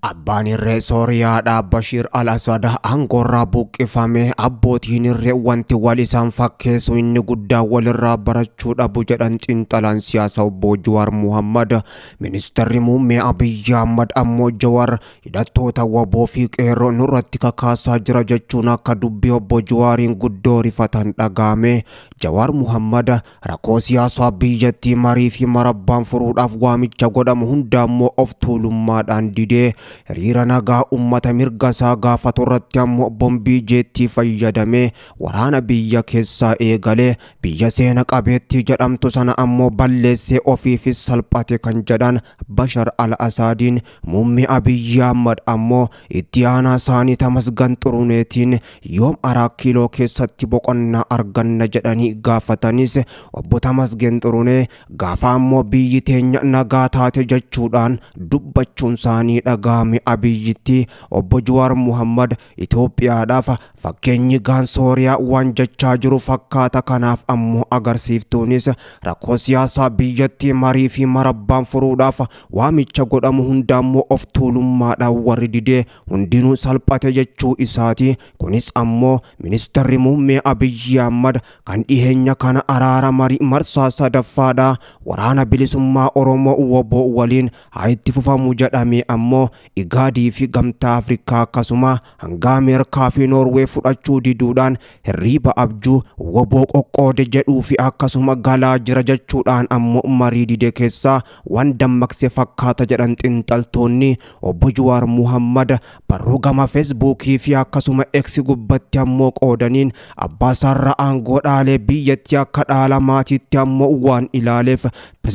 Abbaan irree Sooriyaadhaa Bashiir al-Asad aangoorraa buqqifame. Abbootiin irree wanti wal isaan fakkeessu inni guddaa walirraa barachuu dhabu jedhan xiinxalaan siyaasaa obbo Jawaar Muhammad. Ministeerri muummee Abiyyi Ahmad ammoo Jawaar hidhattoota WBO fi qeerroo nurratti kakaasaa jira jechuun akka dubbii obbo Jawaariin guddoo rifatan dhagahame. Jawaar Muhammad rakkoo siyaasaa biyyattii marii fi marabbaan furuudhaaf waamicha godhamu hunda ammoo of tuulummaadhaan didee hiriira nagaa uummata mirga isaa gaafatu irratti ammoo bombii jeettii fayyadamee waraana biyya keessaa eegalee biyya seena qabeettii jedhamtu sana ammoo balleessee ofiifis salphate kan jedhan Bashar al-Asaadiin muummee Abiyyi Ahmad ammoo itti aanaa isaanii Tamasgan Xuruneetiin yoom Araa Kiiloo keessatti boqonnaa arganna jedhanii gaafatanis obbo Tamasgen Xurunee gaafa ammoo biyyi teenya nagaa taate jechuudhaan dubbachuun isaanii dhagahame. Abiyyitti obbo Jawaar Muhammad Itoophiyaadhaaf fakkeenyi gaan Sooriyaa waan jechaa jiru fakkaata. Kanaaf ammoo agarsiiftuunis rakkoo siyaasaa biyyattii marii fi marabbaan furuudhaaf waamicha godhamu hunda ammoo of tuulummaadhaan warri didee hundinuu salphate jechuu isaati. Kunis ammoo ministeerri muummee Abiyyi Ahmad kan dhiheenya kana araara marii marsaa sadaffaadha waraana bilisummaa Oromoo WBO waliin haa itti fufamu jedhamee ammoo Igaadii fi Gamtaa Afrikaa akkasuma hanga Ameerikaa fi Noorwee fudhachuu diduudhaan hirriiba abjuu WBO qoqqoode jedhuu fi akkasuma galaa jira jechuudhaan ammoo marii dide keessaa waan dammaqse fakkaata jedhan xiinxaltoonni. Obbo Jawaar Muhammad barruu gama Feesbuukii fi akkasuma X gubbatti ammoo qoodaniin abbaa isaarraa aangoo dhaalee biyyattii akka dhaala maatiitti ammoo waan ilaaleef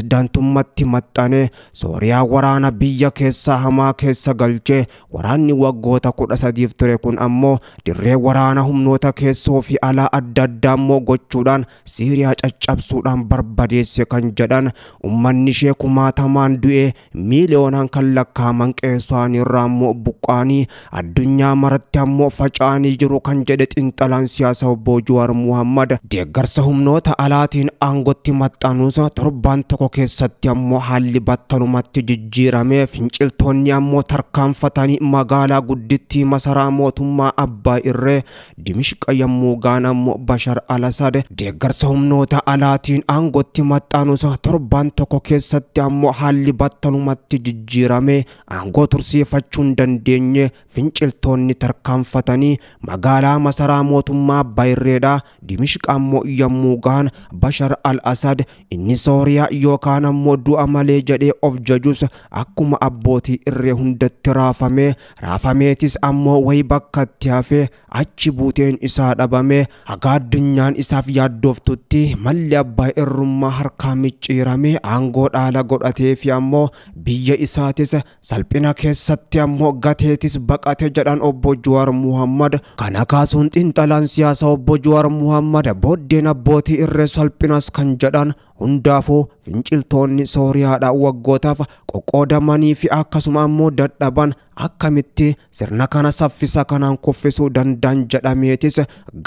pirezidaantummatti maxxanee Sooriyaa waraana biyya keessaa hamaa keessa galchee waraanni waggoota 13 ture kun ammoo dirree waraana humnoota keessoo fi alaa adda addaa ammoo gochuudhaan Siiriyaa caccabsuudhaan barbadeesse kan jedhan ummanni ishee kumaatamaan du'ee miiliyoonaan kan lakkaa'aman qeessaanirraa ammoo buqqaanii addunyaa maratti ammoo faca'anii jiru kan jedhe xiinxalaan siyaasaa obbo Jawaar Muhammad deeggarsa humnoota alaatiin aangotti maxxanuus torbaan tokko keessatti ammoo haalli battalumatti jijjiiramee finciltoonni ammoo tarkaanfatanii magaalaa guddittii masaraa mootummaa abbaa irree Dimishqa yommuu gaan ammoo Bashar al-Asad deeggarsa humnoota alaatiin aangotti maxxanuus torbaan tokko keessatti ammoo haalli battalumatti jijjiiramee aangoo tursiifachuu hin dandeenye finciltoonni tarkaanfatanii magaalaa masaraa mootummaa abbaa irreedha Dimishqa ammoo yommuu gaan Bashar al-Asad inni Sooriyaa yookaan ammoo du'a malee jedhee of jajus akkuma abbootii irree hundatti raafameetis ammoo wayi bakkatti hafee achi buuteen isaa dhabame haga addunyaan isaaf yaaddooftutti malli abbaa irrummaa harkaa micciirame aangoo dhaala godhatee fi ammoo biyya isaatis salphina keessatti ammoo gateetis baqate jedhan obbo Jawaar Muhammad. Kana kaasuun xiinxalaan siyaasaa obbo Jawaar Muhammad booddeen abbootii irree salphinas kan jedhan hundaafuu finciltoonni Sooriyaadhaa waggootaaf qoqqoodamanii fi akkasuma ammoo dadhaban akkamitti sirna kana saffisa kanaan kuffisuu danda'an jedhameetis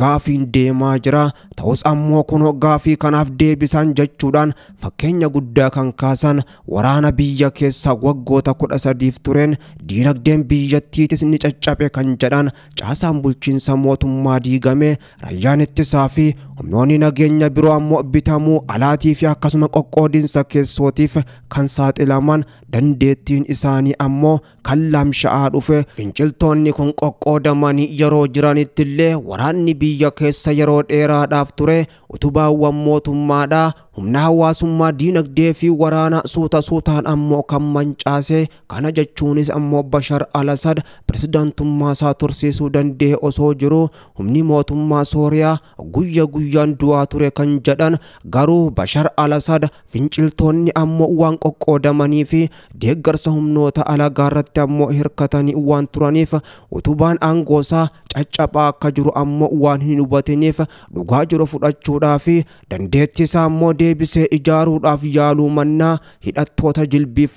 gaafiin deemaa jira. Ta'us ammoo kunoo gaafii kanaaf deebisan jechuudhaan fakkeenya guddaa kan kaasan waraana biyya keessa waggoota 13 tureen diinagdeen biyyattiitis ni caccabe kan jedhan caasaan bulchiinsa mootummaa diigame raayyaan ittisaa fi humnoonni nageenya biroo ammoo bitamuu alaatii fi akkasuma qoqqoodinsa keessootiif kan saaxilaman dandeettiin isaanii ammoo kan lamsha'aa dhufe. Finciltoonni kun qoqqoodamanii yeroo jiranitti illee waraanni biyya keessa yeroo dheeraadhaaf ture utubaawwan mootummaadhaa humna hawaasummaa diinagdee fi waraana suuta suutaan ammoo kan mancaase. Kana jechuunis ammoo Bashar al-Asad pirezidaantummaa isaa tursiisuu danda'e osoo jiru humni mootummaa Sooriyaa guyya guyyaan du'aa ture kan jedhan garuu Bashar al-Asad finciltoonni ammoo waan qoqqoodamanii fi deeggarsa humnoota alagaa irratti ammoo hirkatanii waan turaniif utubaan aangoosaa caccabaa akka jiru ammoo waan hin hubatiniif dhugaa jiru fudhachuudhaa fi dandeettii isaa ammoo deebisee ijaaruudhaaf yaaluu mannaa hidhattoota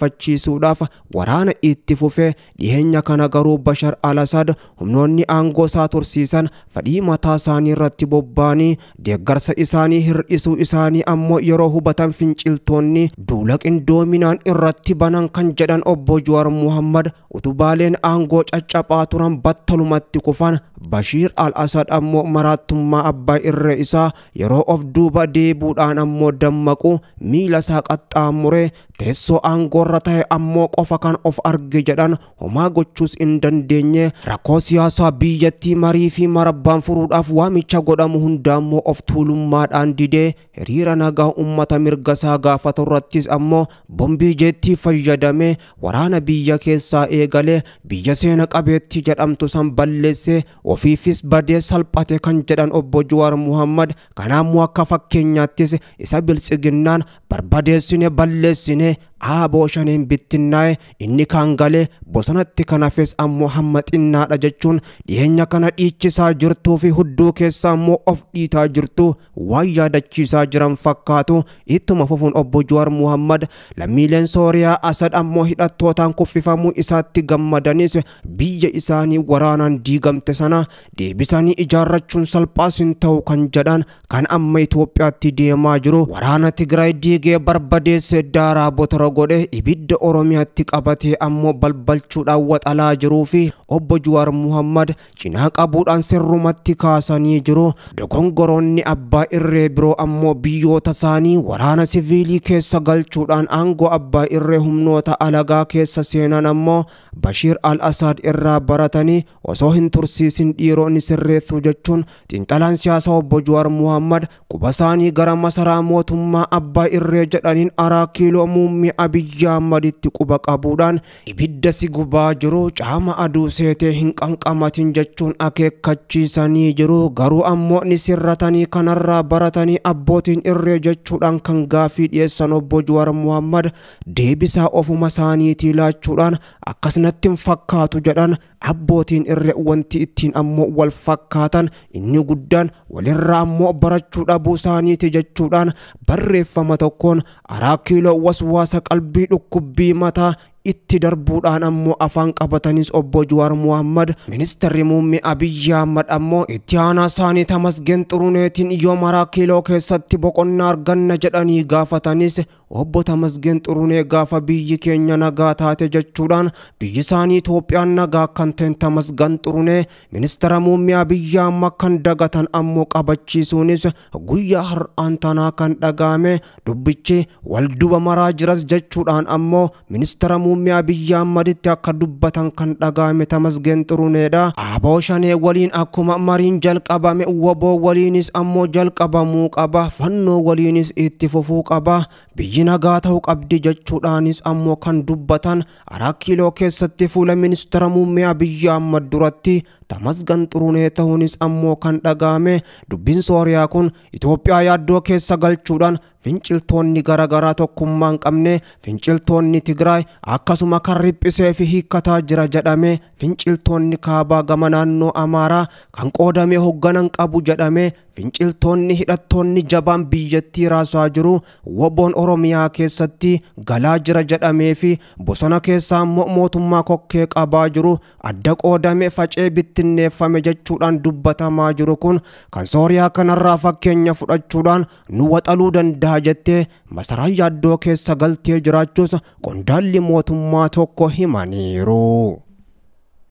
jilbiiffachiisuudhaaf waraana itti fufe. Dhiheenya kana garuu Bashar al-Assad humnoonni aangoo isaa tursiisan fedhii mataa isaanii irratti bobba'anii deeggarsa isaanii hir'isuu isaanii ammoo yeroo hubatan finciltoonni duula qindoominaan irratti banan kan jedhan obbo Jawaar Muhammad utubaaleen aangoo caccabaa turan battalumatti kufan. Bashir al-Assad ammoo maraattummaa abbaa irree isaa yeroo of duuba deebuudhaan ammoo dammaqu miila isaa qaxxaamuree teessoo aangoorra ta'e ammoo qofa kan of arge jedhan homaa gochuus hin dandeenye. Rakkoo siyaasaa biyyattii marii fi marabbaan furuudhaaf waamicha godhamu hundaammoo of tuulummaadhaan didee hiriira nagaa uummata mirga isaa gaafatu irrattis ammoo bombii jeettii fayyadamee waraana biyya keessaa eegalee biyya seena qabeettii jedhamtu san balleessee ofiifis badee salphate kan jedhan obbo Jawaar Muhammad. Kanaammoo akka fakkeenyaattis isa biltsiginnaan barbadeessine balleessine aaboo shaneen bittinnaa'e inni kaan galee bosonatti kan hafes ammoo hamma xinnaadha jechuun dhiyeenya kana dhiichisaa jirtuu fi hudduu keessa ammoo of dhiitaa jirtu waan yaadachiisaa jiran fakkaatu. Ittuma fufuun obbo Jawaar Muhammad lammiileen Sooriyaa Asad ammoo hidhattootaan kuffifamuu isaatti gammadanis biyya isaanii waraanaan diigamte sana deebisanii ijaarrachuun salphaas hin ta'u kan jedhan kan amma Itoophiyaatti deemaa jiru waraana Tigraay diigee barbadeesse daaraa botora godhe ibidda Oromiyaatti qabatee ammoo balbalchuudhaan waxalaa jiruu fi obbo Jawaar Muhammad cinaa qabuudhaan sirrumatti kaasanii jiru. Dogongoroonni abbaa irree biroo ammoo biyyoota isaanii waraana siviilii keessa galchuudhaan aangoo abbaa irree humnoota alagaa keessa seenan ammoo Bashir al-Assad irraa baratanii osoo hin tursiisin dhiironni sirreessu jechuun xiinxalaan siyaasaa obbo Jawaar Muhammad quba isaanii gara masaraa mootummaa abbaa irree jedhaniin Araa Kiiloo muummee Abiyyi Ahmaditti quba qabuudhaan ibidda si gubaa jiru caama aduu seetee hin qanqamatin jechuun akeekkachiisanii jiru. Garuu ammoo ni sirratanii kanarraa baratanii abbootiin irree jechuudhaan kan gaafii dhiyeessan obbo Jawaar Muhammad deebisaa ofuma isaaniitii laachuudhaan akkasumatti hin fakkaatu jedhan. Abbootiin irree wanti ittiin ammoo wal fakkaatan inni guddaan walirraa ammoo barachuu dhabuu isaaniiti jechuudhaan barreeffama tokkoon Araa Kiiloo waswaasa qalbii dhukkubbii mataa itti darbuudhaan ammoo afaan qabatanis obbo Jawaar Muhammad. Ministeerri muummee Abiyyi Ahmad ammoo itti aanaa isaanii Tamasgeen Xuruneetiin yoom Araa Kiiloo keessatti boqonnaa arganna jedhanii gaafatanis obbo Tamasgeen Xurunee gaafa biyyi keenya nagaa taate jechuudhaan biyyi isaanii Itoophiyaan nagaa kan ta'e Tamasgeen Xurunee ministeera muummee Abiyyi Ahmad kan dagatan ammoo qabachiisuunis guyyaa har'aan tanaa kan dhaga'ame dubbichi wal duba maraa jiras jechuudhaan ammoo ministeera muummee Abiyyi Ahmaditti akka dubbatan kan dhaga'ame Tamasgeen Xuruneedha. Aboo shanee waliin akkuma mariin jalqabame woboo waliinis ammoo jalqabamuu qaba, fannoo waliinis itti fufuu qaba, biyyi nagaa ta'uu qabdi jechuudhaanis ammoo kan dubbatan Araa Kiiloo keessatti fuula ministeera muummee Abiyyi Ahmad duratti Tamasgeen Xurunee ta'uunis ammoo kan dhaga'ame. Dubbiin Sooriyaa kun Itoophiyaa yaaddoo keessa galchuudhaan finciltoonni garaagaraa tokkummaa hin qabne finciltoonni Tigraay akkasuma kan riphisee fi hiikkataa jira jedhame finciltoonni kaabaa gama naannoo Amaaraa kan qoodame hoogganan qabu jedhame finciltoonni hidhattoonni jabaan biyyattii raasaa jiru woboon Oromiyaa keessatti galaa jira jedhamee fi bosona keessaa immoo mootummaa kokkee qabaa jiru adda qoodame facee bittinneeffame jechuudhaan dubbatamaa jiru kun kan Sooriyaa kanarraa fakkeenya fudhachuudhaan nu waxaluu danda'a jettee masaraa yaaddoo keessa galtee jiraachuus qondaalli mootummaa tokko himaniiru.